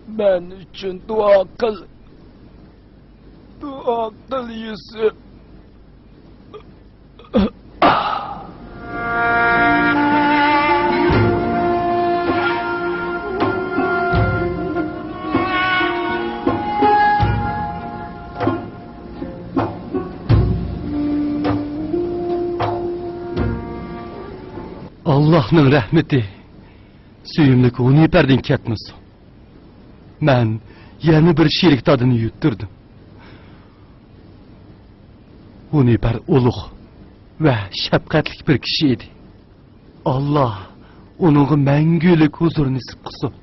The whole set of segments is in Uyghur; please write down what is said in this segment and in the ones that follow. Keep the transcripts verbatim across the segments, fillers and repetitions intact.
مەن ئۈچۈن دۇئا قىل. دۇئا قىل، يۈسۈپ. ئاللاھنىڭ رەھمىتى سۆيۈملۈك ھۇنىپەردىن كەتمىسۇن. مەن يەنە بىر شېرىكدارنى يۈتتۈردۈم. ھۇنىپەر ئۇلۇغ ۋە شەپقەتلىك بىر كىشى ئىدى. ئاللاھ ئۇنىڭغا مەڭگۈلۈك ھۇزۇر نېسىپ قىلسۇن.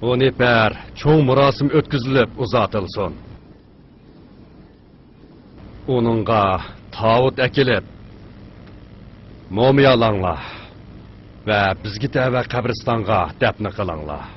ھۇنىپەر چوڭ مۇراسىم ئۆتكۈزۈلۈپ ئۇزاتىلسۇن. ئۇنىڭغا تاۋۇت ئەكېلىپ، مومىيالاڭلار ۋە بىزگە تەۋە قەبرىستانغا دەپنە قىلىڭلار.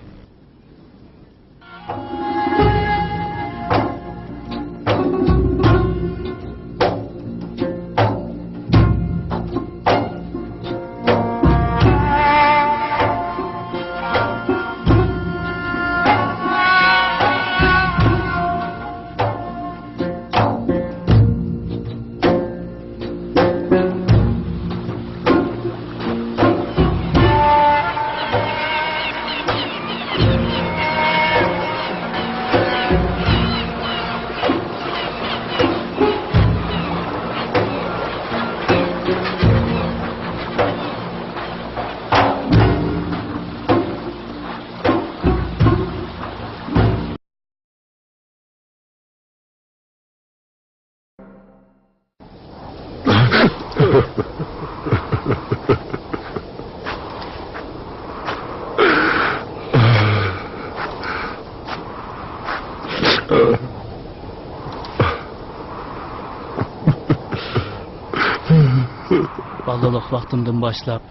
بالىلىق ۋاقتىمدىن باشلاپ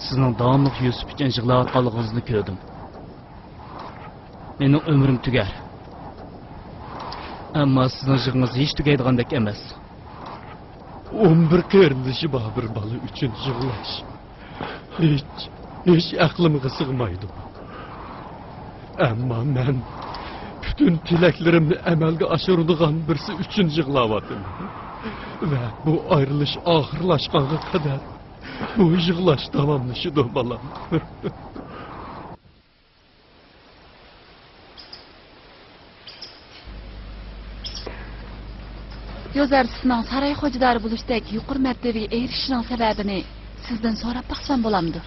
سىزنىڭ داۋاملىق يۈسۈپ ئۈچۈن يىغلاۋاتقانلىقىڭىزنى كۆردۈم. مېنىڭ ئۆمرۈم تۈگەر. ئەمما سىزنىڭ يىغىڭىز ھېچ تۈگەيدىغاندەك ئەمەس. ئون بىر قېرىندىشى بار بىر بالا ئۈچۈن يىغلاش ھېچ، ھېچ ئەقلىمگە سىغمايدۇ. ئەمما مەن پۈتۈن تىلەكلىرىمنى ئەمەلگە ئاشۇرىدىغان بىرسى ئۈچۈن يىغلاۋاتىمەن. ۋە بۇ ئايرىلىش ئاخىرلاشقانغا قەدەر بۇ يىغلاش داۋاملىشىدۇ، بالام. يوزارسىسنىڭ ساراي خوجىدارى بولۇشتەك يۇقىرى مەرتىۋىگە ئېرىشىشىنىڭ سەۋەبىنى سىزدىن سوراپ باقسام بولامدۇ؟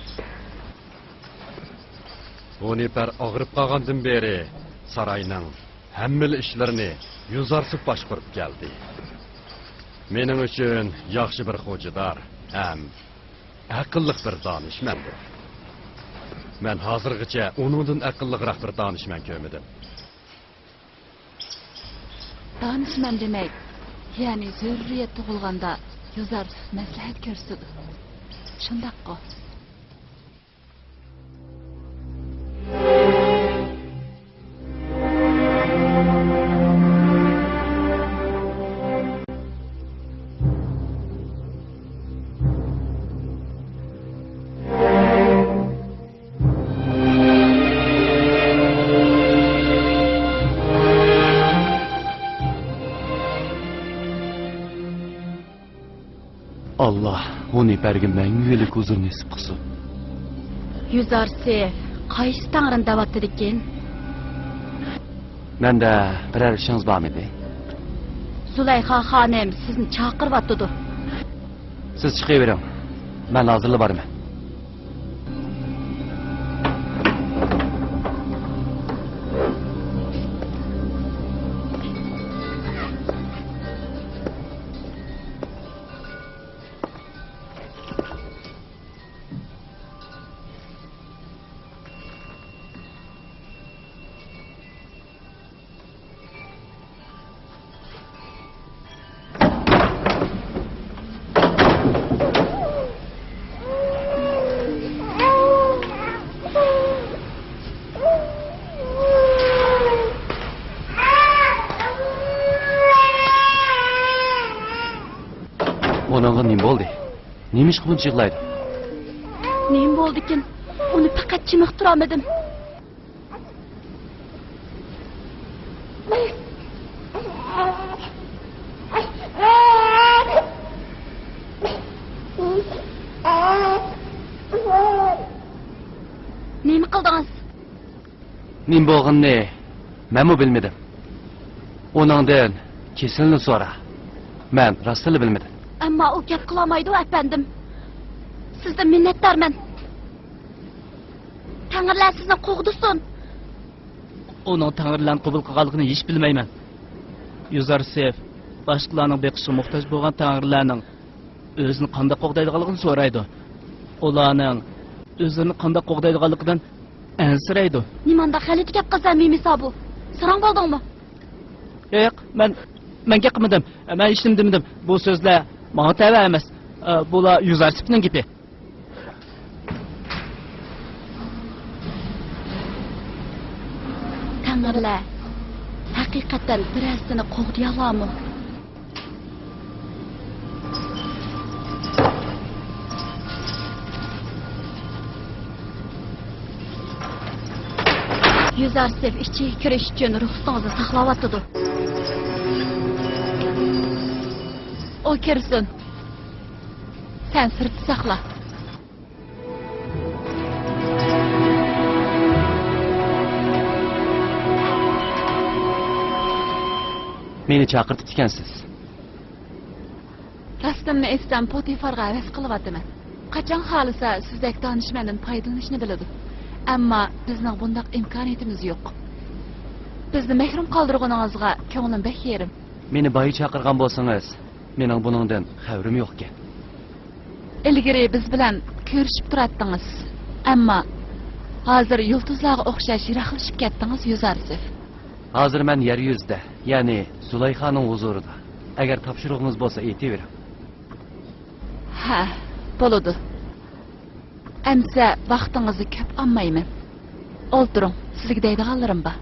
ھۇنىپەر ئاغرىپ قالغاندىن بېرى ساراينىڭ ھەممىلا ئىشلىرىنى يوزارسىس باشقۇرۇپ كەلدى. مېنىڭ ئۈچۈن ياخشى بىر خوجىدار ھەم ئەقىللىق بىر دانىشمەندۇر. مەن ھازىرغىچە ئۇنىڭدىن ئەقىللىقراق بىر دانىشمەن كۆرمىدىم. دانىشمەن دېمەك، يەنى زۆرۈرىيەت تۇغۇلغاندا يوزارسىس مەسلىھەت كۆرسىتىدۇ. شۇنداققۇ؟ ئاللا ھۇنىپەرگە مەڭگۈلۈك ھۇزۇر نېسىپ قىلسۇن. يۈزارسى قايسى تەڭرىنى دەۋاتىدىكىن؟ مەندە بىرەر ئىشىڭىز بارمىدى؟ زۇلەيخا خانىم سىزنى چاقىرىۋاتىدۇ. سىز چىقىۋېرىڭ، مەن ھازىرلا بارىمەن. ئۇنىڭغا نېمە بولدى؟ نېمىشقا بۇنچە يىغلايدۇ؟ نېمە بولدىكىن؟ ئۇنى پەقەت چېنىقتۇرالمىدىم. نېمە قىلدىڭىز؟ نېمە بولغىنىنى مەنمۇ بىلمىدىم. ئۇنىڭدىن كېسىلىنى سورا. مەن راستىنلا بىلمىدىم. ئەمما ئۇ گەپ قىلالمايدۇ، ئەپەندىم. سىزدىن مىننەتدارمەن. تەڭرىلەر سىزنى قوغدىسۇن. ئۇنىڭ تەڭرىلەرنى قوبۇل قىلغانلىقىنى ھېچ بىلمەيمەن. يۈزارسېف باشقىلارنىڭ بېقىشىغا موھتاج بولغان تەڭرىلەرنىڭ ئۆزىنى قانداق قوغدايدىغانلىقىنى سورايدۇ. ئۇلارنىڭ ئۆزلىرىنى قانداق قوغدايدىغانلىقىدىن ئەنسىرەيدۇ. نېمانداق غەلىتە گەپ قىلىسەن، مىمى سابۇ؟ ساراڭ بولدۇڭمۇ؟ ياق، ياق، مەن، مەن گەپ قىلمىدىم. مەن ھېچنېمە دېمىدىم. بۇ سۆزلەر ماڭا تەۋە ئەمەس. ئە، بۇلار يۈزارسېفنىڭ گېپى. تەڭرىلەر ھەقىقەتەن بىرەرسىنى قوغدىيالارمۇ؟ يۈزارسېف ئىچىگە كىرىش ئۈچۈن رۇخسىتىڭىزنى ساقلاۋاتىدۇ. ئۇ كىرسۇن. سەن سىرتتا ساقلا. مېنى چاقىرتىپتىكەنسىز. راستىمنى ئېيتسام، پوتىفارغا ھەۋەس قىلىۋاتىمەن. قاچان خالىسا، سىزدەك دانىشمەندىن پايدىلىنىشنى بىلىدۇ. ئەمما بىزنىڭ بۇنداق ئىمكانىيىتىمىز يوق. بىزنى مەھرۇم قالدۇرغىنىڭىزغا كۆڭلۈم بەك يېرىم. مېنى بايا چاقىرغان بولسىڭىز، مېنىڭ بۇنىڭدىن خەۋىرىم يوقكەن. ئىلگىرى بىز بىلەن كۆرۈشۈپ تۇراتتىڭىز. ئەمما ھازىر يۇلتۇزلارغا ئوخشاش يىراقلىشىپ كەتتىڭىز، يۈزارسېف. ھازىر مەن يەر يۈزىدە، يەنى زۇلايخانىڭ ھۇزۇرىدا. ئەگەر تاپشۇرۇقىڭىز بولسا، ئېيتىۋېرىڭ. ھە، بولىدۇ. ئەمسە ۋاقتىڭىزنى كۆپ ئالمايمەن. ئولتۇرۇڭ، سىزگە دەيدىغانلىرىم بار.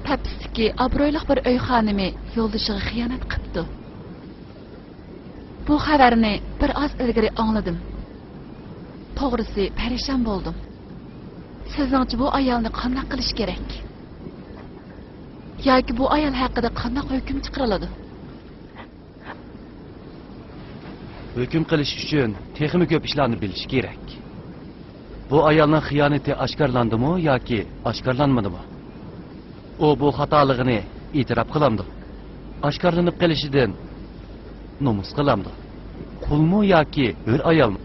پەپىستىكى ئابرۇيلۇق بىر ئۆي خانىمى يولدىشىغا خىيانەت قىپتۇ. بۇ خەۋەرنى بىر ئاز ئىلگىرى ئاڭلىدىم. توغرىسى، پەرىشان بولدۇم. سىزنىڭچە بۇ ئايالنى قانداق قىلىش كېرەك؟ ياكى بۇ ئايال ھەققىدە قانداق ھۆكۈم چىقىرىلىدۇ؟ ھۆكۈم قىلىش ئۈچۈن تېخىمۇ كۆپ ئىشلارنى بىلىش كېرەك. بۇ ئايالنىڭ خىيانىتى ئاشكارىلاندىمۇ ياكى ئاشكارىلانمىدىمۇ؟ ئۇ بۇ خاتالىقىنى ئېتىراپ قىلامدۇ؟ ئاشكارىلىنىپ قېلىشىدىن نومۇس قىلامدۇ؟ قۇلمۇ ياكى ھۆر ئايالمۇ؟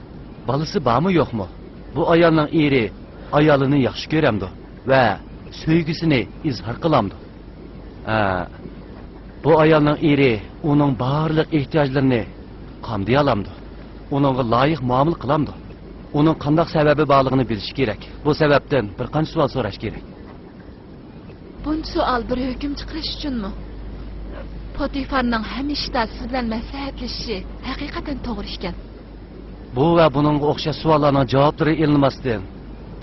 بالىسى بارمۇ يوقمۇ؟ بۇ ئايالنىڭ ئېرى ئايالىنى ياخشى كۆرەمدۇ ۋە سۆيگۈسىنى ئىزھار قىلامدۇ؟ ھە، بۇ ئايالنىڭ ئېرى ئۇنىڭ بارلىق ئېھتىياجلىرىنى قامدىيالامدۇ؟ ئۇنىڭغا لايىق مۇئامىلە قىلامدۇ؟ ئۇنىڭ قانداق سەۋەبى بارلىقىنى بىلىش كېرەك. بۇ سەۋەبتىن بىر قانچە سوئال سوراش كېرەك. بۇنچە سوئال بىر ھۆكۈم چىقىرىش ئۈچۈنمۇ؟ پوتىفارنىڭ ھەممە ئىشتا سىز بىلەن مەسلىھەتلىشىشى ھەقىقەتەن توغرا ئىكەن. بۇ ۋە بۇنىڭغا ئوخشاش سوئاللارنىڭ جاۋابلىرى ئېلىنماستىن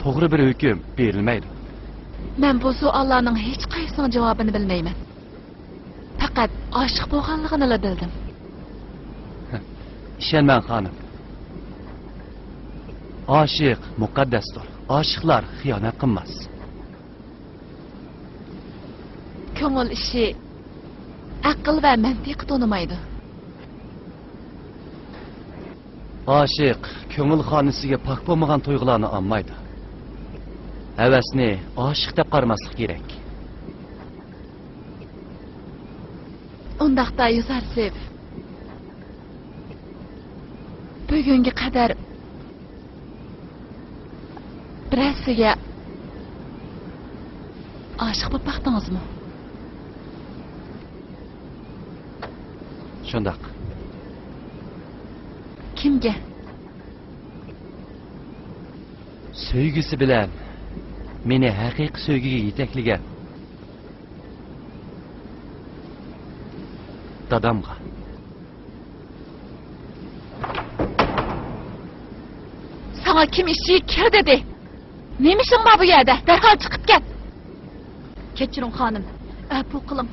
توغرا بىر ھۆكۈم بېرىلمەيدۇ. مەن بۇ سوئاللارنىڭ ھېچقايسىنىڭ جاۋابىنى بىلمەيمەن. پەقەت ئاشىق بولغانلىقىنىلا بىلدىم. ئىشەن ماڭا، خانىم. ئاشىق مۇقەددەستۇر. ئاشىقلار خىيانەت قىلماس. كۆڭۈل ئىشى ئەقىل ۋە مەنتىققا تونۇمايدۇ. ئاشىق كۆڭۈل خانىسىگە پاك بولمىغان تۇيغۇلارنى ئالمايدۇ. ھەۋەسنى ئاشىق دەپ قارىماسلىق كېرەك. ئۇنداقتا، يۈزارسېف، بۈگۈنگە قەدەر بىرەرسىگە ئاشىق بولۇپ باقتىڭىزمۇ؟ شۇنداق. كىمگە؟ سۆيگۈسى بىلەن مېنى ھەقىقىي سۆيگۈگە يېتەكلىگەن دادامغا. ساڭا كىم ئىشىككە كىر دېدى؟ نېمە ئىشىڭ بار بۇ يەردە؟ دەرھال چىقىپ كەت! كەچۈرۈڭ، خانىم. ئەپۇ قىلىڭ.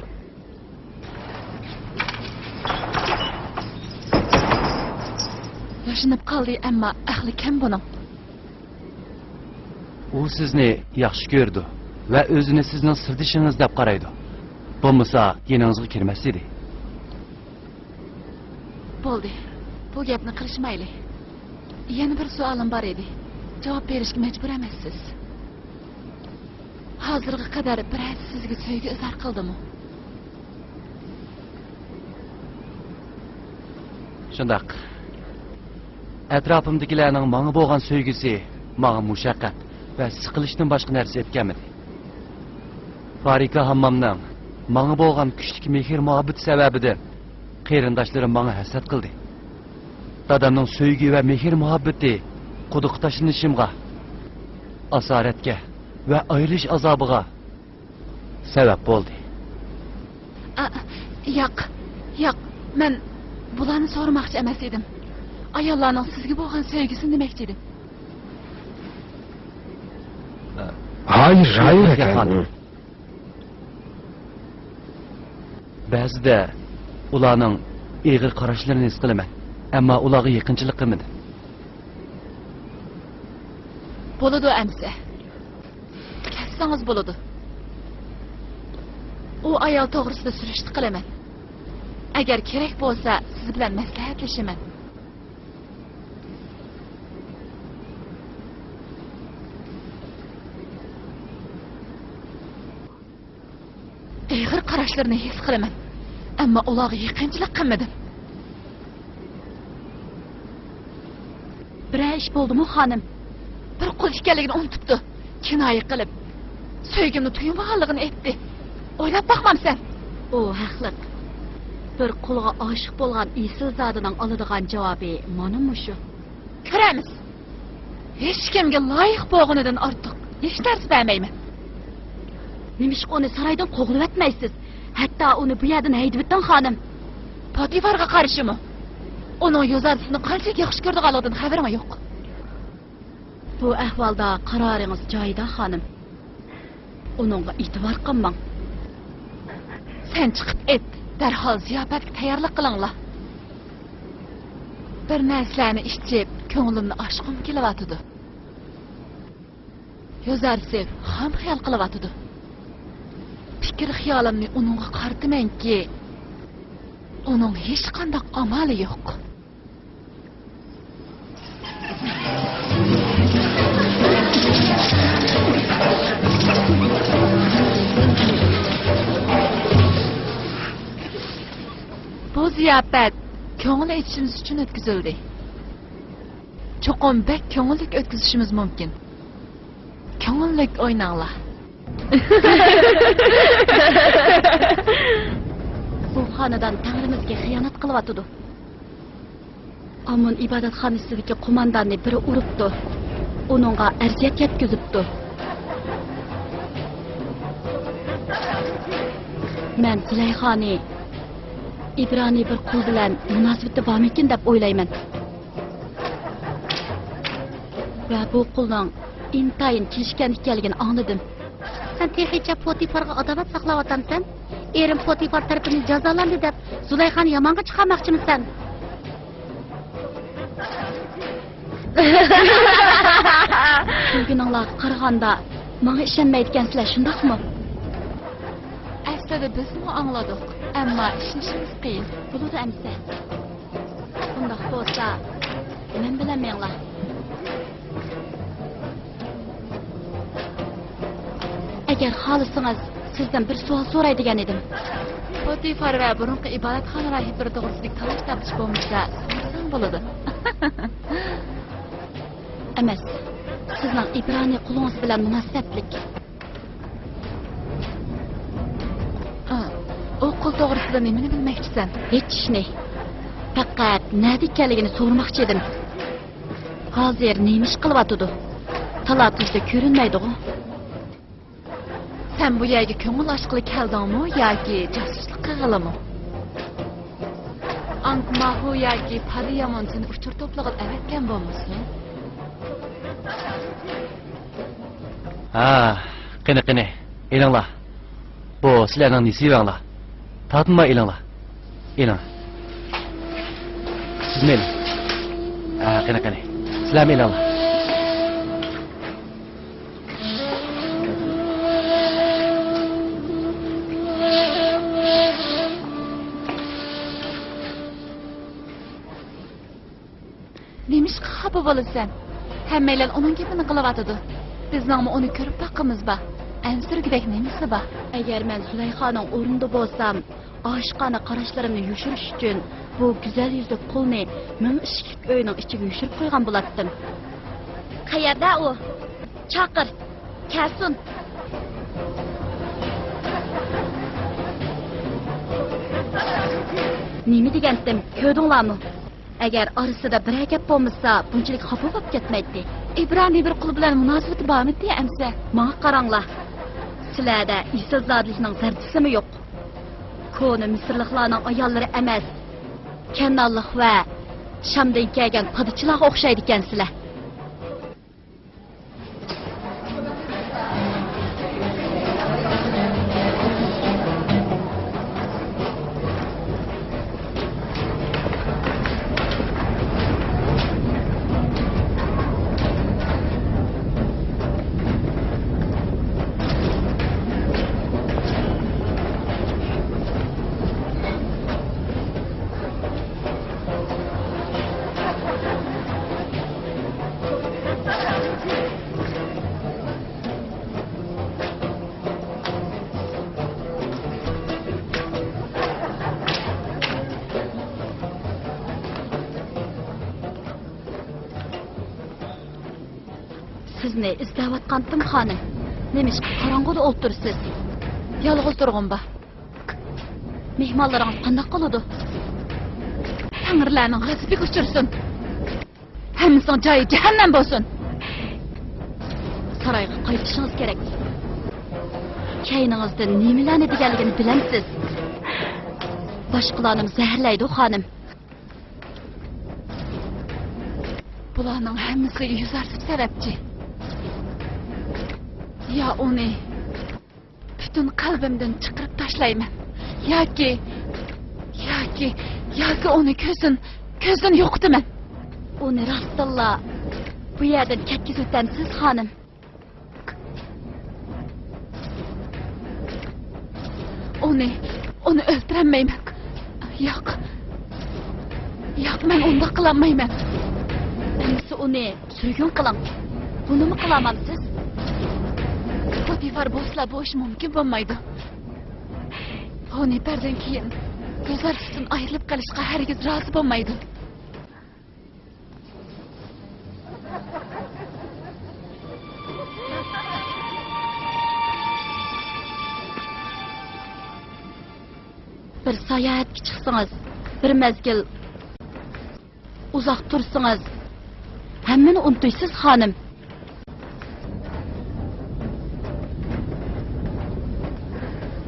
ياشىنىپ قالدى، ئەمما ئەقلى كەم بۇنىڭ. ئۇ سىزنى ياخشى كۆرىدۇ ۋە ئۆزىنى سىزنىڭ سىردىشىڭىز دەپ قارايدۇ. بولمىسا، يېنىڭىزغا كىرمەس ئىدى. بولدى، بۇ گەپنى قىلىشمايلى. يەنە بىر سوئالىم بار ئىدى. جاۋاب بېرىشكە مەجبۇر ئەمەسسىز. ھازىرغا قەدەر بىرەرسى سىزگە سۆيگۈ ئىزھار قىلدىمۇ؟ شۇنداق. ئەتراپىمدىكىلەرنىڭ ماڭا بولغان سۆيگۈسى ماڭا مۇشەققەت ۋە سىقىلىشتىن باشقا نەرسە ئېتىپ كەلمىدى. فارىكا ھاممامنىڭ ماڭا بولغان كۈچلۈك مېھىر-مۇھەببىتى سەۋەبىدىن قېرىنداشلىرىم ماڭا ھەسەت قىلدى. دادامنىڭ سۆيگۈ ۋە مېھىر-مۇھەببىتى قۇدۇققا تاشلىنىشىمغا، ئاسارەتكە ۋە ئايرىلىش ئازابىغا سەۋەب بولدى. ئا، ياق، ياق، مەن بۇلارنى سورىماقچى ئەمەس ئىدىم. ئاياللارنىڭ سىزگە بولغان سۆيگۈسىنى دېمەكچى ئىدىم. ھايىر، ھايىر، مەدھىيە خانىم. بەزىدە ئۇلارنىڭ ئېغىر قاراشلىرىنى ھېس قىلىمەن، ئەمما ئۇلارغا يېقىنچىلىق قىلمىدىم. بولىدۇ ئەمىسە. كەتسىڭىز بولىدۇ. ئۇ ئايال توغرىسىدا سۈرۈشتە قىلىمەن. ئەگەر كېرەك بولسا، سىز بىلەن مەسلىھەتلىشىمەن. ئېغىر قاراشلىرىنى ھېس قىلىمەن، ئەمما ئۇلارغا يېقىنچىلىق قىلمىدىم. بىرەر ئىش بولدىمۇ، خانىم؟ بىر قۇل ئىكەنلىكىنى ئۇنتۇپتۇ. كىنايە قىلىپ، سۆيگۈمنى تۇيمىغانلىقىنى ئېيتتى. ئويلاپ باقمامسەن؟ ئۇ ھەقلىق. بىر قۇلغا ئاشىق بولغان ئېسىل زادىنىڭ ئالىدىغان جاۋابى مانا مۇشۇ. كۆرەمىز. ھېچكىمگە لايىق بولغىنىدىن ئارتۇق ھېچ نەرسە بەرمەيمەن. نېمىشقا ئۇنى سارايدىن قوغلىۋەتمەيسىز؟ ھەتتا ئۇنى بۇ يەردىن ھەيدىۋېتىڭ، خانىم. پاتىفارغا قارشىمۇ؟ ئۇنىڭ يوزارسىزنى قانچىلىك ياخشى كۆرىدىغانلىقىدىن خەۋىرىڭ يوق. بۇ ئەھۋالدا قارارىڭىز جايىدا، خانىم. ئۇنىڭغا ئېتىبار قىلماڭ. سەن چىقىپ ئېيت، دەرھال زىياپەتكە تەييارلىق قىلىڭلار. بىر نەرسىلەرنى ئىچىپ، كۆڭلۈمنى ئاچقۇم كېلىۋاتىدۇ. يوزارسىز خام خىيال قىلىۋاتىدۇ. پىكىر خىيالىمنى ئۇنىڭغا قارىتىمەنكى، ئۇنىڭ ھېچقانداق ئامالى يوق. بۇ زىياپەت كۆڭۈل ئېچىشىمىز ئۈچۈن ئۆتكۈزۈلدى. چوقۇم بەك كۆڭۈللۈك ئۆتكۈزۈشىمىز مۇمكىن. كۆڭۈللۈك ئويناڭلار. بۇ خانىدان تەڭرىمىزگە خىيانەت قىلىۋاتىدۇ. ئامون ئىبادەتخانىسىدىكى قومانداننى بىرى ئۇرۇپتۇ. ئۇنىڭغا ئەزىيەت يەتكۈزۈپتۇ. مەن زۇلەيخانى ئىبرانىي بىر قۇل بىلەن مۇناسىۋىتى بارمىكىن دەپ ئويلايمەن. ۋە بۇ قۇلنىڭ ئىنتايىن كېلىشكەن ئىكەنلىكىنى ئاڭلىدىم. سەن تېخىچە پوتىفارغا ئاداۋەت ساقلاۋاتامسەن؟ ئېرىم پوتىفار تەرىپىدىن جازالاندى دەپ زۇلەيخانى يامانغا چىقارماقچىمىسەن؟ كۈلگىنىڭلارغا قارىغاندا، ماڭا ئىشەنمەيدىكەنسىلەر، شۇنداقمۇ؟ ئەسلىدە بىزمۇ ئاڭلىدۇق، ئەمما ئىشىنىشىمىز قىيىن. بولىدۇ ئەمىسە. ئۇنداق بولسا، مەن بىلەن مېڭىڭلار. ئەگەر خالىسىڭىز، سىزدىن بىر سوئال سوراي دېگەن ئىدىم. پوتىفار ۋە بۇرۇنقى ئىبادەتخانا راھىبلىرى توغرىسىدىكى تالاش-تارتىش بولمىسا، سورىسام بولىدۇ. ئەمەس، سىزنىڭ ئىبرانىي قۇلىڭىز بىلەن مۇناسىۋەتلىك. ئا، ئۇ قۇل توغرىسىدا نېمىنى بىلمەكچىسەن؟ ھېچ ئىشنى. پەقەت نەدە ئىكەنلىكىنى سورىماقچى ئىدىم. ھازىر نېمە ئىش قىلىۋاتىدۇ؟ تالا-تۈزدە كۆرۈنمەيدىغۇ؟ سەن بۇ يەرگە كۆڭۈل ئاچقىلى كەلدىڭمۇ ياكى جاسۇسلۇق قىلغىلىمۇ؟ ئاڭكماھۇ ياكى پادىيامون سېنى ئۇچۇر توپلىغىلى ئەۋەتكەن بولمىسۇن؟ ھا، قېنى، قېنى، ئېلىڭلار. بۇ سىلەرنىڭ نېسىۋەڭلار. تارتىنماي ئېلىڭلار. ئېلىڭ. سىزمۇ ئېلىڭ. ھە، قېنى، قېنى. سىلەرمۇ ئېلىڭلار. نېمىشقا خاپا بولىسەن؟ ھەممەيلەن ئۇنىڭ گېپىنى قىلىۋاتىدۇ. بىزنىڭمۇ ئۇنى كۆرۈپ باققىمىز بار. ئەنسىرىگۈدەك نېمىسى بار؟ ئەگەر مەن زۇلەيخانىڭ ئورنىدا بولسام، ئاشىقانە قاراشلىرىمنى يوشۇرۇش ئۈچۈن بۇ گۈزەل يۈزلۈك قۇلنى مىڭ ئىشىكلىك ئۆينىڭ ئىچىگە يوشۇرۇپ قويغان بولاتتىم. قەيەردە ئۇ؟ چاقىر، كەلسۇن. نېمە دېگەنتىم، كۆردۈڭلارمۇ؟ ئەگەر ئارىسىدا بىرەر گەپ بولمىسا، بۇنچىلىك خاپا بولۇپ كەتمەيتتى. ئىبرانى بىر قۇل بىلەن مۇناسىۋىتى بارمىدى ئەمسە؟ ماڭا قاراڭلار. سىلەردە ئېسىلزادىلىكنىڭ زەررىسىمۇ يوق. كونا مىسىرلىقلارنىڭ ئاياللىرى ئەمەس، كەنئانلىق ۋە شامدىن كەلگەن پادىچىلارغا ئوخشايدىكەنسىلەر. سىزنى ئىزدەۋاتقانتىم، خانىم. نېمىشقا قاراڭغۇدا ئولتۇرىسىز؟ يالغۇز تۇرغۇم بار. مېھمانلىرىڭىز قانداق قىلىدۇ؟ تەڭرىلەرنىڭ غەزىپىگە ئۇچرىسۇن. ھەممىسىنىڭ جايى جەھەننەم بولسۇن. سارايغا قايتىشىڭىز كېرەك. كەينىڭىزدىن نېمىلەرنى دېگەنلىكىنى بىلەمسىز؟ باشقىلارنىمۇ زەھەرلەيدۇ، خانىم. بۇلارنىڭ ھەممىسىگە يۈزەرسىپ سەۋەبچى. يا ئۇنى پۈتۈن قەلبىمدىن چىقىرىپ تاشلايمەن. ياكى، ياكى، ياكى ئۇنى كۆزدىن، كۆزدىن يوقىتىمەن. ئۇنى راستتىنلا بۇ يەردىن كەتكۈزۈۋېتەمسىز، خانىم؟ ئۇنى، ئۇنى ئۆلتۈرەلمەيمەن. ياق. ياق، مەن ئۇنداق قىلالمايمەن. ئەمىسە ئۇنى سۈرگۈن قىلىڭ. بۇنىمۇ قىلالمامسىز؟ پوتىفار بولسىلا بۇ ئىش مۇمكىن بولمايدۇ. پونىپەردىن كېيىن يۈزەرسىزدىن ئايرىلىپ قېلىشقا ھەرگىز رازى بولمايدۇ. بىر ساياھەتكە چىقسىڭىز، بىر مەزگىل ئۇزاق تۇرسىڭىز، ھەممىنى ئۇنتۇيسىز، خانىم.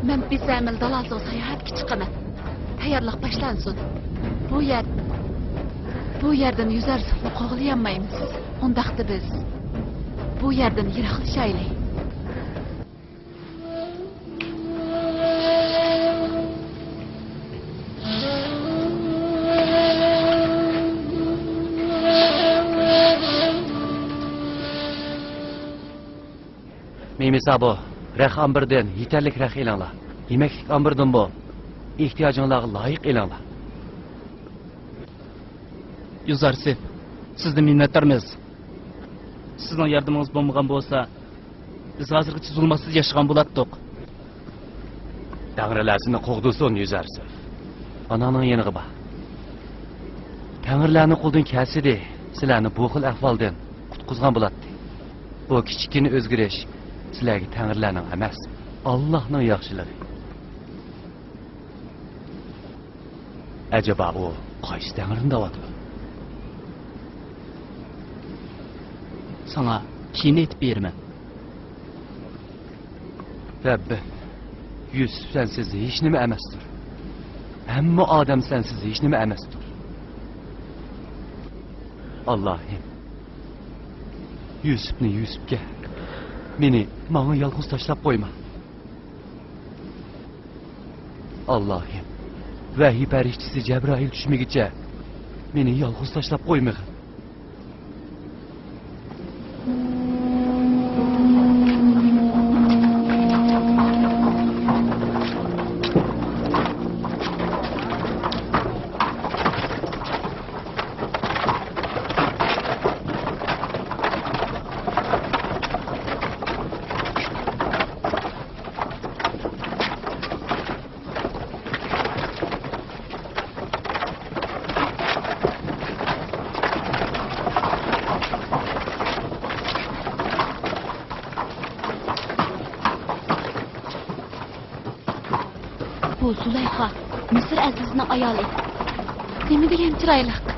مەن بىزەمىل دالالسىغا ساياھەتكە چىقىمەن. تەييارلىق باشلانسۇن. بۇ يەر، بۇ يەردىن يۈزەرسىفنى قوغلىيالمايمىز. ئۇنداقتا بىز بۇ يەردىن يىراقلىشايلى. مېمىسابۇ، رەخ ئامبىرىدىن يېتەرلىك رەخ ئېلىڭلار. يېمەكلىك ئامبىرىدىنمۇ ئېھتىياجىڭلارغا لايىق ئېلىڭلار. يۈزەرسىف، سىزدىن مىننەتدارمىز. سىزنىڭ ياردىمىڭىز بولمىغان بولسا، بىز ھازىرغىچە زۇلمەتسىز ياشىغان بولاتتۇق. تەڭرىلەر سېنى قوغدىسۇن، يۈزەرسىف. ئاناڭنىڭ يېنىغا بار. تەڭرىلەرنىڭ قولىدىن كەلسىدى، سىلەرنى بۇ خىل ئەھۋالدىن قۇتقۇزغان بولاتتى. بۇ كىچىككىنە ئۆزگىرىش سىلەرگە تەڭرىلەرنىڭ ئەمەس، ئاللاھنىڭ ياخشىلىقى. ئەجەبا ئۇ قايسى تەڭرىنى دەۋاتىدۇ؟ ساڭا كېيىن ئېيتىپ بېرىمەن. رەببىم، يۈسۈپ سەنسىز ھېچنېمە ئەمەستۇر. ھەممە ئادەم سەنسىز ھېچنېمە ئەمەستۇر. ئاللاھىم، يۈسۈپنى يۈسۈپكە، مېنى ماڭا يالغۇز تاشلاپ قويما. ئاللاھىم، ۋەھىي پەرىشتىسى جەبرائىل چۈشمىگۈچە مېنى يالغۇز تاشلاپ قويمىغىن. بۇ زۇلەيخا، مىسىر ئەزىزىنىڭ ئايالى. نېمە دېگەن چىرايلىق.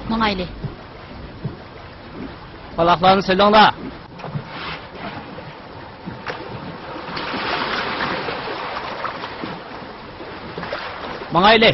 ماڭايلى. پالاقلارنى سېلىڭلار. ماڭايلى.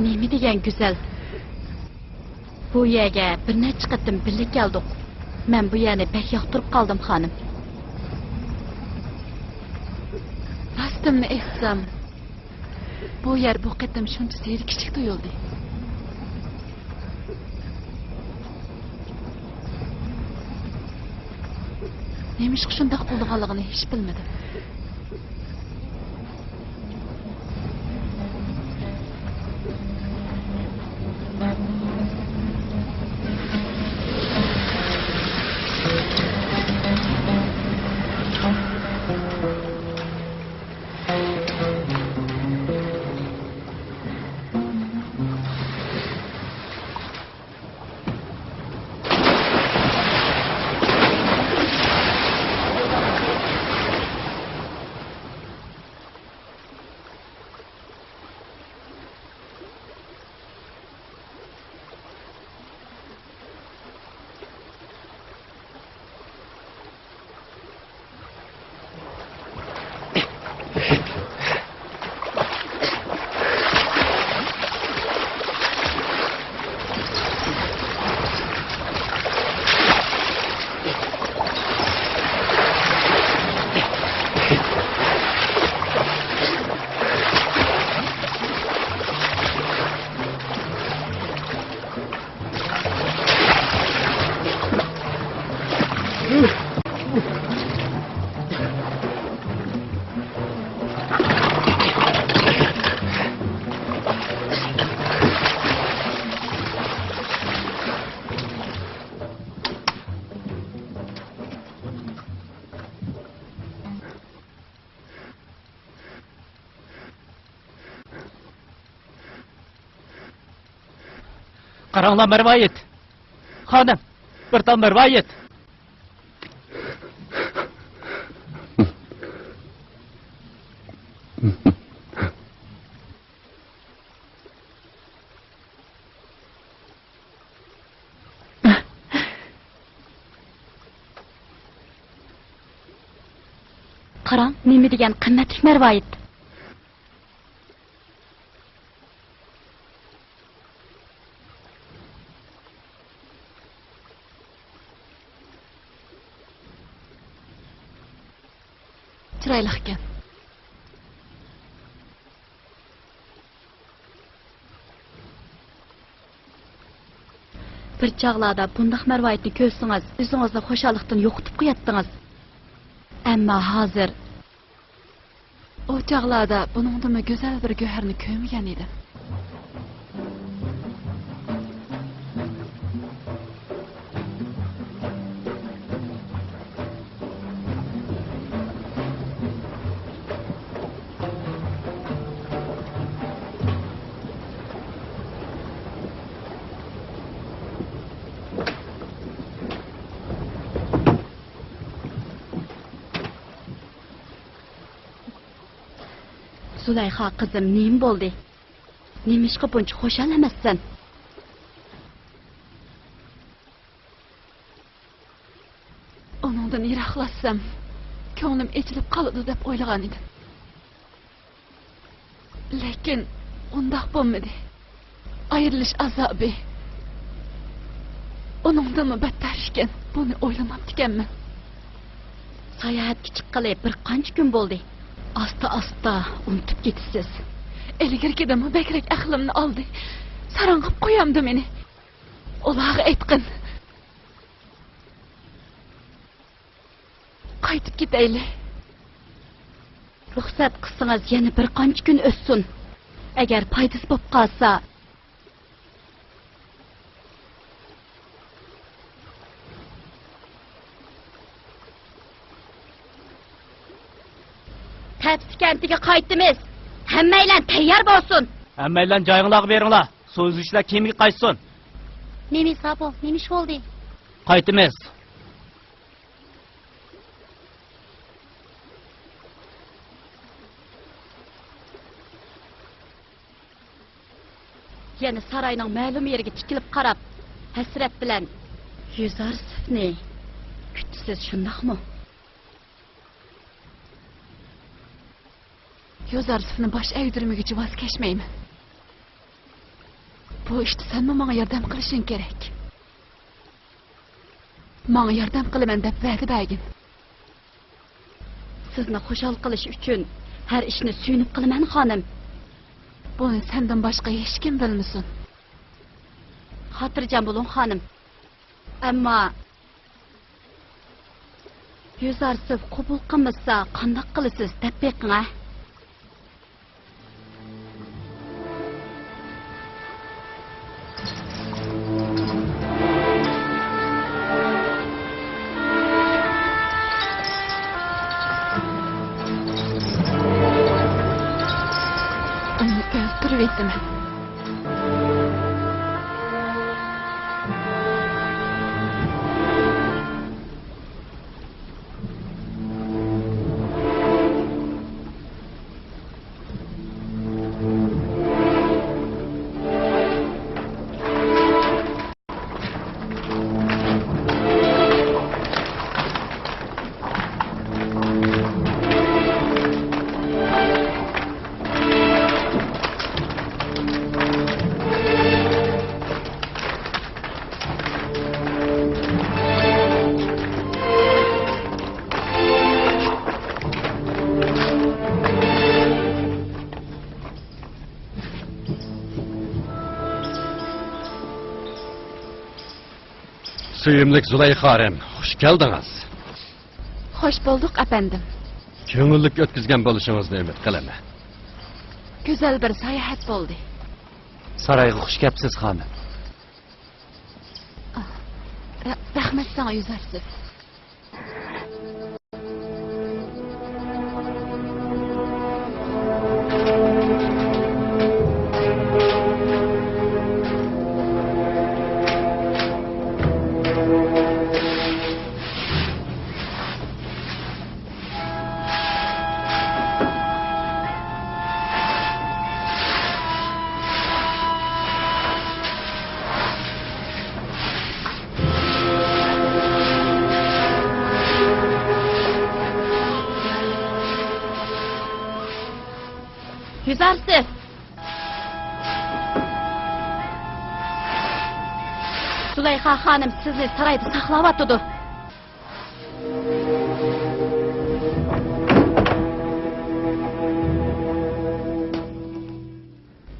نېمە دېگەن گۈزەل! بۇ يەرگە بىر نەچچە قېتىم بىللە كەلدۇق. مەن بۇ يەرنى بەك ياقتۇرۇپ قالدىم، خانىم. راستىمنى ئېيتسام، بۇ يەر بۇ قېتىم شۇنچە زېرىكىشلىك تۇيۇلدى. نېمىشقا شۇنداق بولىدىغانلىقىنى ھېچ بىلمىدىم. قاراڭلار، مەرۋايىت! خانىم، بىر تال مەرۋايىت! قاراڭ، نېمە دېگەن قىممەتلىك مەرۋايىت! چىرايلىقكەن. بىر چاغلاردا بۇنداق مەرۋايىتنى كۆرسىڭىز، ئۆزىڭىزنى خۇشاللىقتىن يوقىتىپ قوياتتىڭىز. ئەمما ھازىر، ئۇ چاغلاردا بۇنىڭدىنمۇ گۈزەل بىر گۆھەرنى كۆرمىگەن ئىدىم. زۇلەيخا قىزىم، نېمە بولدى؟ نېمىشقا بۇنچە خۇشال ئەمەسسەن؟ ئۇنىڭدىن يىراقلاشسام، كۆڭلۈم ئېچىلىپ قالىدۇ دەپ ئويلىغان ئىدىم. لېكىن ئۇنداق بولمىدى. ئايرىلىش ئازابى ئۇنىڭدىنمۇ بەتتەر ئىكەن، بۇنى ئويلىماپتىكەنمەن. ساياھەتكە چىققىلى بىر قانچە كۈن بولدى. ئاستا-ئاستا ئۇنتۇپ كېتىسىز. ئىلگىرىكىدىنمۇ بەكرەك ئەقلىمنى ئالدى. ساراڭ قىپ قويامدۇ مېنى؟ ئۇلارغا ئېيتقىن. قايتىپ كېتەيلى. رۇخسەت قىلسىڭىز، يەنە بىر قانچە كۈن ئۆتسۇن. ئەگەر پايدىسى بولۇپ قالسا. تەپسە كەنتىگە قايتىمىز. ھەممەيلەن تەييار بولسۇن. ھەممەيلەن جايىڭلارغا بېرىڭلار. سۇ ئۈزگۈچلەر كېمىگە قايتسۇن. نېمە ئىش، بابۇ؟ نېمە ئىش بولدى؟ قايتىمىز. يەنە ساراينىڭ مەلۇم يېرىگە تىكىلىپ قاراپ، ھەسرەت بىلەن يۈزارسىفنى كۈتىسىز، شۇنداقمۇ؟ يۈزارسىفنى باش ئەگدۈرمىگۈچە ۋاز كەچمەيمەن. بۇ ئىشتا سەنمۇ ماڭا ياردەم قىلىشىڭ كېرەك. ماڭا ياردەم قىلىمەن دەپ ۋەدە بەرگىن. سىزنى خۇشال قىلىش ئۈچۈن ھەر ئىشنى سۆيۈنۈپ قىلىمەن، خانىم. بۇنى سەندىن باشقا ھېچكىم بىلمىسۇن. خاتىرجەم بولۇڭ، خانىم. ئەمما يۈزارسېف قوبۇل قىلمىسا قانداق قىلىسىز، دەپ بېقىڭ ھە. ئۇنى ئۆلتۈرۈۋېتىمەن. سۆيۈملۈك زۇلەيخا ھارەم، خۇش كەلدىڭىز. خوش بولدۇق، ئەپەندىم. كۆڭۈللۈك ئۆتكۈزگەن بولۇشىڭىزنى ئۈمىد قىلىمەن. گۈزەل بىر ساياھەت بولدى. سارايغا خۇش كەپسىز، خانىم. ئاھ، رە-، رەھمەت ساڭا، يۈزارسېف. يۈزارسېف! زۇلەيخا خانىم سىزنى سارايدا ساقلاۋاتىدۇ.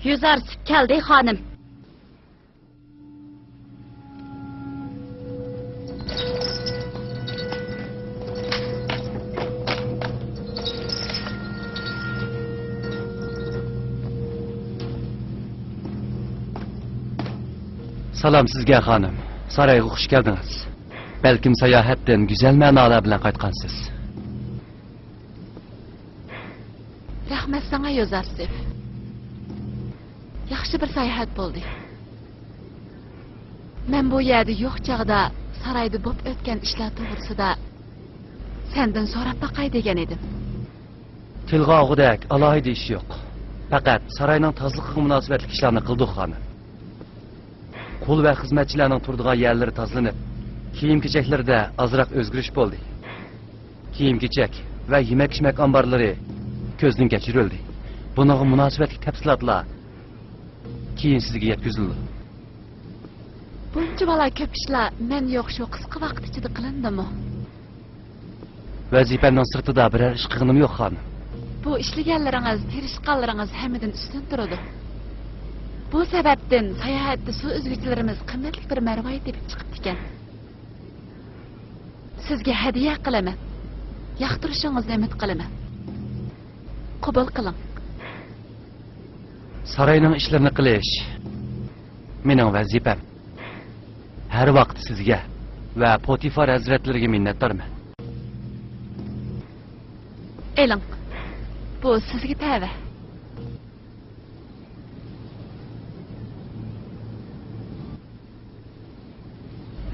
يۈزارسېف كەلدى، خانىم. سالام سىزگە، خانىم. سارايغا خۇش كەلدىڭىز. بەلكىم ساياھەتتىن گۈزەل مەنالار بىلەن قايتقانسىز. رەھمەت ساڭا، يوزارسېف. ياخشى بىر ساياھەت بولدى. مەن بۇ يەردە يوق چاغدا سارايدا بوپ ئۆتكەن ئىشلار توغرىسىدا سەندىن سوراپ باقاي دېگەن ئىدىم. تىلغا ئالغۇدەك ئالاھىدە ئىش يوق. پەقەت ساراينىڭ تازىلىقىغا مۇناسىۋەتلىك ئىشلارنى قىلدۇق، خانىم. قۇل ۋە خىزمەتچىلەرنىڭ تۇرىدىغان يەرلىرى تازىلىنىپ، كىيىم-كېچەكلىرىدە ئازراق ئۆزگىرىش بولدى. كىيىم-كېچەك ۋە يېمەك-ئىچمەك ئامبارلىرى كۆزدىن كەچۈرۈلدى. بۇنىڭغا مۇناسىۋەتلىك تەپسىلاتلار كېيىن سىزگە يەتكۈزۈلىدۇ. بۇنچە بالا كۆپ ئىشلار مەن يوق شۇ قىسقا ۋاقىت ئىچىدە قىلىندىمۇ؟ ۋەزىپەمنىڭ سىرتىدا بىرەر ئىش قىلغىنىم يوق، خانىم. بۇ ئىشلىگەنلىرىڭىز، تىرىشقانلىرىڭىز ھەممىدىن ئۈستۈن تۇرىدۇ. بۇ سەۋەبتىن ساياھەتتە سۇ ئۈزگۈچىلىرىمىز قىممەتلىك بىر مەرۋايىت تېپىپ چىقىپتىكەن. سىزگە ھەدىيە قىلىمەن. ياقتۇرۇشىڭىزنى ئۈمىد قىلىمەن. قوبۇل قىلىڭ. ساراينىڭ ئىشلىرىنى قىلىش مېنىڭ ۋەزىپەم. ھەر ۋاقىت سىزگە ۋە پوتىفار ھەزرەتلىرىگە مىننەتدارمەن. ئېلىڭ، بۇ سىزگە تەۋە.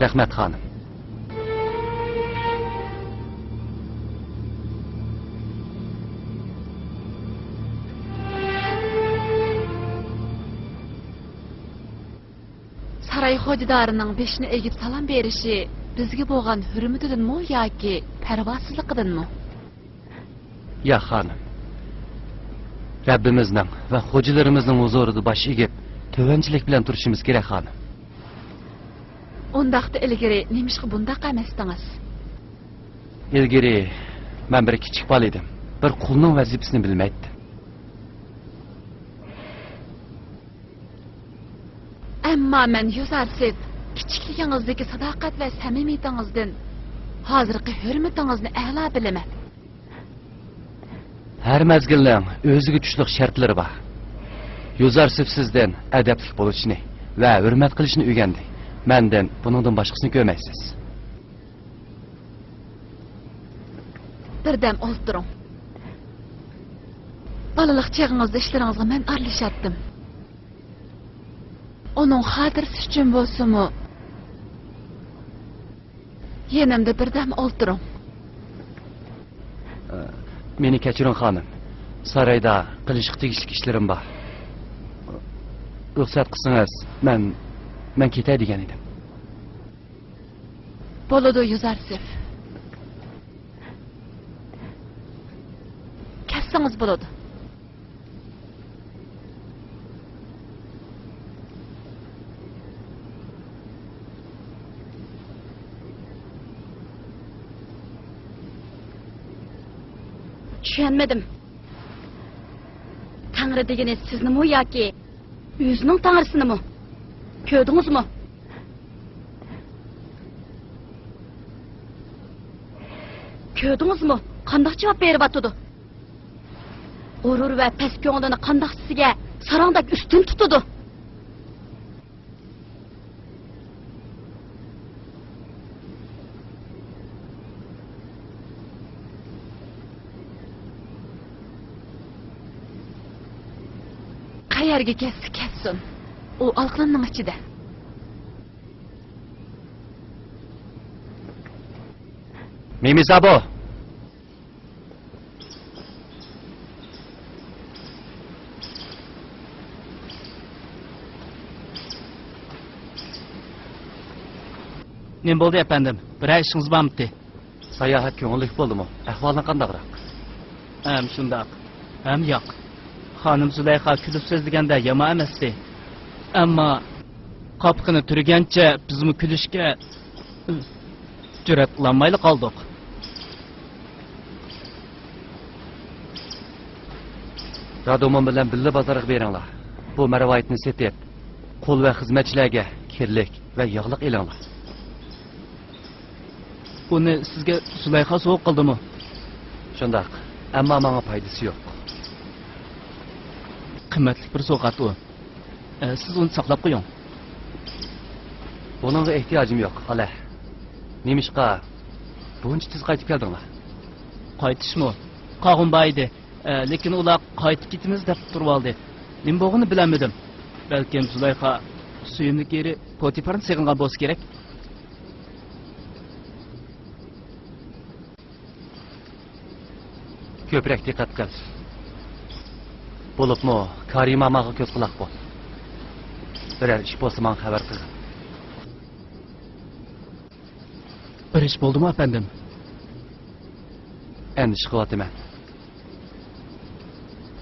رەھمەت، خانىم. ساراي خوجىدارىنىڭ بېشىنى ئېگىپ سالام بېرىشى بىزگە بولغان ھۆرمىتىدىنمۇ ياكى پەرۋاسىزلىقىدىنمۇ؟ ياق، خانىم. رەببىمىزنىڭ ۋە خوجىلىرىمىزنىڭ ھۇزۇرىدا باش ئېگىپ، تۆۋەنچىلىك بىلەن تۇرۇشىمىز كېرەك، خانىم. ئۇنداقتا ئىلگىرى نېمىشقا بۇنداق ئەمەستىڭىز؟ ئىلگىرى مەن بىر كىچىك بالا ئىدىم. بىر قۇلنىڭ ۋەزىپىسىنى بىلمەيتتىم. ئەمما مەن يوزارسىف، كىچىكلىكىڭىزدىكى ساداقەت ۋە سەمىمىيىتىڭىزدىن ھازىرقى ھۆرمىتىڭىزنى ئەلا بىلىمەن. ھەر مەزگىلنىڭ ئۆزىگە چۈشلۈك شەرتلىرى بار. يوزارسىف سىزدىن ئەدەپلىك بولۇشنى ۋە ھۆرمەت قىلىشنى ئۆگەندى. مەندىن بۇنىڭدىن باشقىسىنى كۆرمەيسىز. بىردەم ئولتۇرۇڭ. بالىلىق چېغىڭىزدا ئىشلىرىڭىزغا مەن ئارىلىشاتتىم. ئۇنىڭ خاتىرىسى ئۈچۈن بولسىمۇ، يېنىمدا بىردەم ئولتۇرۇڭ. مېنى كەچۈرۈڭ، خانىم. سارايدا قىلىشقا تېگىشلىك ئىشلىرىم بار. رۇخسەت قىلسىڭىز، مەن، مەن كېتەي دېگەن ئىدىم. بولىدۇ، يوزارسىف. كەتسىڭىز بولىدۇ. چۈشەنمىدىم. تەڭرى دېگىنى سىزنىمۇ ياكى ئۆزىنىڭ تەڭرىسىنىمۇ؟ كۆردىڭىزمۇ؟ كۆردىڭىزمۇ؟ قانداق جاۋاب بېرىۋاتىدۇ؟ غۇرۇر ۋە پەس كۆڭلىنى قانداق سىزگە ساراڭدەك ئۈستۈن تۇتىدۇ؟ قەيەرگە كەتسە كەتسۇن، ئۇ ئالقىلىننىڭ ئىچىدە. مىمىسابۇ! نېمە بولدى، ئەپەندىم؟ بىرەر ئىشىڭىز بارمىتى؟ ساياھەت كۆڭۈللۈك بولدىمۇ؟ ئەھۋالىڭ قانداقراق؟ ھەم شۇنداق، ھەم ياق. خانىم زۇلەيخا كۈلۈپ سۆزلىگەندە يامان ئەمەستى. ئەمما قاپىقىنى تۈرگەنچە بىزمۇ كۈلۈشكە جۈرئەت قىلالمايلا قالدۇق. رادومون بىلەن بىللە بازارغا بېرىڭلار. بۇ مەرۋايىتنى سېتىپ، قۇل ۋە خىزمەتچىلەرگە كىرلىك ۋە ياغلىق ئېلىڭلار. بۇنى سىزگە زۇلەيخا سوۋغا قىلدىمۇ؟ شۇنداق، ئەمما ماڭا پايدىسى يوق. قىممەتلىك بىر سوۋغات ئۇ. ئە، سىز ئۇنى ساقلاپ قويۇڭ. بۇنىڭغا ئېھتىياجىم يوق، خالە. نېمىشقا بۇنچە تېز قايتىپ كەلدىڭلار؟ قايتىشمۇ؟ قاغۇم بار ئىدى. ئە، لېكىن ئۇلار قايتىپ كېتىمىز دەپ تۇرۇۋالدى. نېمە بولغىنىنى بىلەلمىدىم. بەلكىم زۇلەيخا سۆيۈملۈك ئېرى پوتىپارنى سېغىنغان بولسا كېرەك. كۆپرەك دىققەت قىل. بولۇپمۇ كارىماماغا كۆز قۇلاق بول. بىرەر ئىش بولسا ماڭا خەۋەر قىلغىن. بىر ئىش بولدىمۇ، ئەپەندىم؟ ئەندىشە قىلىۋاتىمەن.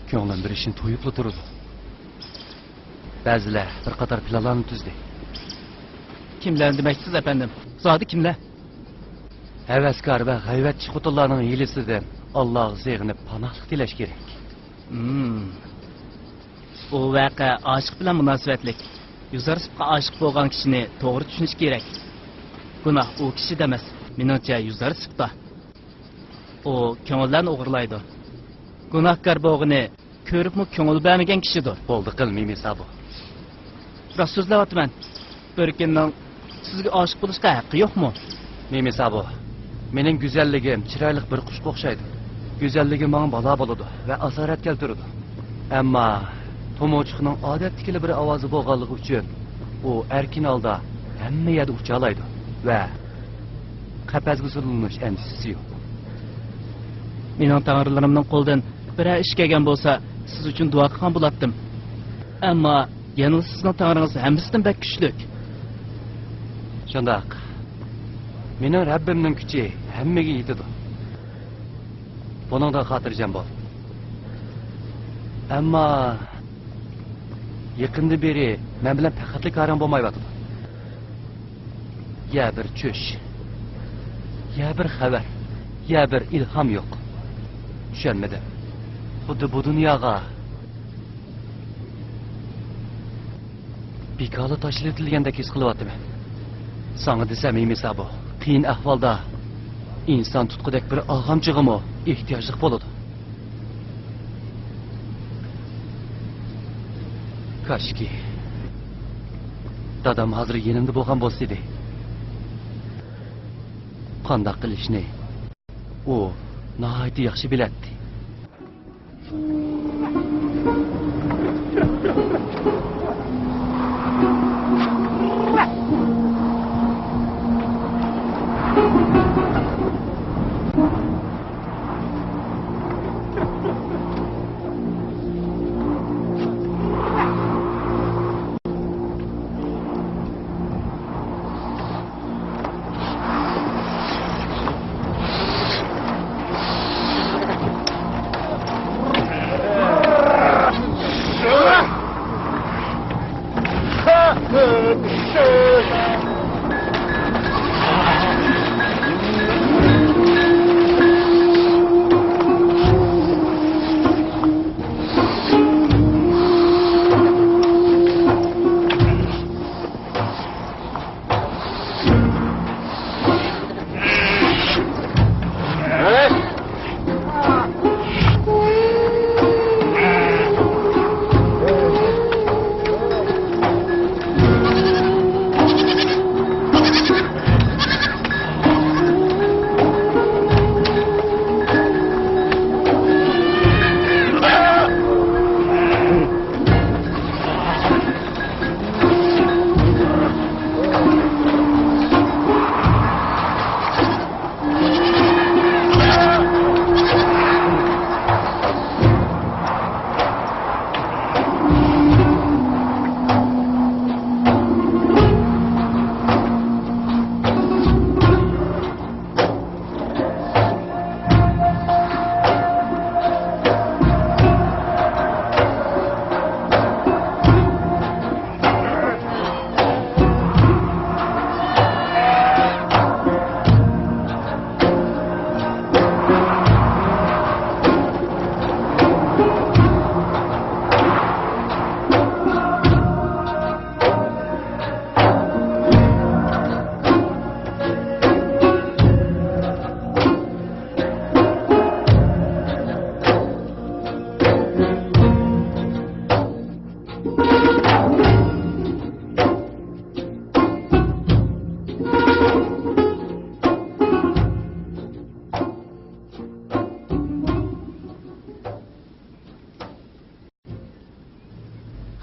كۆڭلۈم بىر ئىشنى تويۇپلا تۇرىدۇ. بەزىلەر بىر قاتار پىلانلارنى تۈزدى. كىملەرنى دېمەكچىسىز، ئەپەندىم؟ زادى كىملەر؟ ھەۋەسكار ۋە غەيۋەتچى خوتۇنلارنىڭ ھىيلىسىدىن ئاللاغا سېغىنىپ پاناھلىق تىلەش كېرەك. ھىم. بۇ ۋەقە ئاشىق بىلەن مۇناسىۋەتلىك. يۈزارسىپقا ئاشىق بولغان كىشىنى توغرا چۈشىنىش كېرەك. گۇناھ ئۇ كىشىدە ئەمەس، مېنىڭچە يۈزارسىپتا. ئۇ كۆڭۈللەرنى ئوغرىلايدۇ. گۇناھكار بولغىنى كۆرۈپمۇ كۆڭۈل بەرمىگەن كىشىدۇر. بولدى قىل، مىمىسابۇ. راست سۆزلەۋاتىمەن. بىر كىمنىڭ سىزگە ئاشىق بولۇشقا ھەققى يوقمۇ؟ مىمىسابۇ، مېنىڭ گۈزەللىكىم چىرايلىق بىر قۇشقا ئوخشايدۇ. گۈزەللىكى ماڭا بالا بولىدۇ ۋە ئاسارەت كەلتۈرىدۇ. ئەمما تومۇچۇقنىڭ ئادەتتىكىلا بىر ئاۋازى بولغانلىقى ئۈچۈن ئۇ ئەركىن ھالدا ھەممە يەردە ئۇچالايدۇ ۋە قەپەسكە سولىنىش ئەندىشىسى يوق. مېنىڭ تەڭرىلىرىمنىڭ قولىدىن بىرەر ئىش كەلگەن بولسا، سىز ئۈچۈن دۇئا قىلغان بولاتتىم. ئەمما يەنىلا سىزنىڭ تەڭرىڭىز ھەممىسىدىن بەك كۈچلۈك. شۇنداق. مېنىڭ رەببىمنىڭ كۈچى ھەممىگە يېتىدۇ. بۇنىڭدىن خاتىرجەم بول. ئەمما يېقىندىن بېرى مەن بىلەن پەقەتلا كارىڭ بولمايۋاتىدۇ. يا بىر چۈش، يا بىر خەۋەر، يا بىر ئىلھام يوق. چۈشەنمىدىم. خۇددى بۇ دۇنياغا بىكارلا تاشلىۋېتىلگەندەك ھېس قىلىۋاتىمەن. ساڭا دېسەم ئەمىسە بۇ قىيىن ئەھۋالدا ئىنسان تۇتقۇدەك بىر ئالغامچىغىمۇ ئېھتىياجلىق بولىدۇ. كاشكى، دادام ھازىر يېنىمدا بولغان بولسىدى. قانداق قىلىشنى ئۇ ناھايىتى ياخشى بىلەتتى.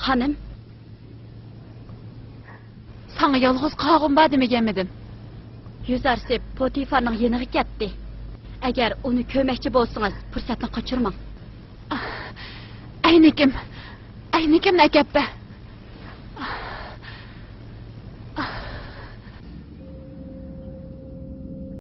خانىم. ساڭا يالغۇز قاغۇم بار دېمىگەنمىدىم؟ يۈزەرسىپ پوتىفارنىڭ يېنىغا كەتتى. ئەگەر ئۇنى كۆرمەكچى بولسىڭىز، پۇرسەتنى قاچۇرماڭ. ئەينىكىم، ئەينىكىمنى ئەكەپ بەر.